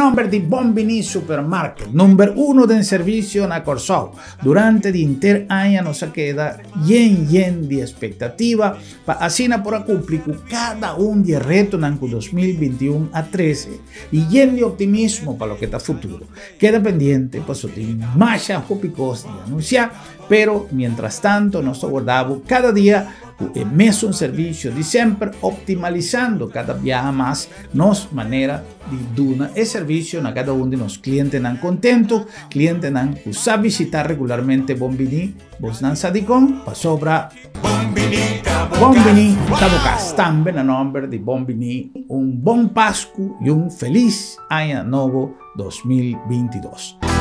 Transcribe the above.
nòmber di Bon Biní Supermarket, number uno den servisio na Kòrsou. Durante di henter aña nos a keda yen yen di espektativa pa asina por a kumpli ku kada un di e retonan ku 2021 a trese i yen di optimismo pa loke ta futuro. Keda pendiente paso tin masha hopi kos di anunsiá, pero mientrastanto nos ta warda bo kada dia ku e mesun servisio di semper, optimalisando kada biaha mas nos manera di duna e servisio na kada un di nos klientenan kontentu, klientenan ku sa bishitá regularmente Bon Biní. Bosnan sa dikon? Pasobra Bon Biní ta bo kas. Tambe na nòmber di Bon Biní un bon Pasku i un felis Aña Nobo 2022.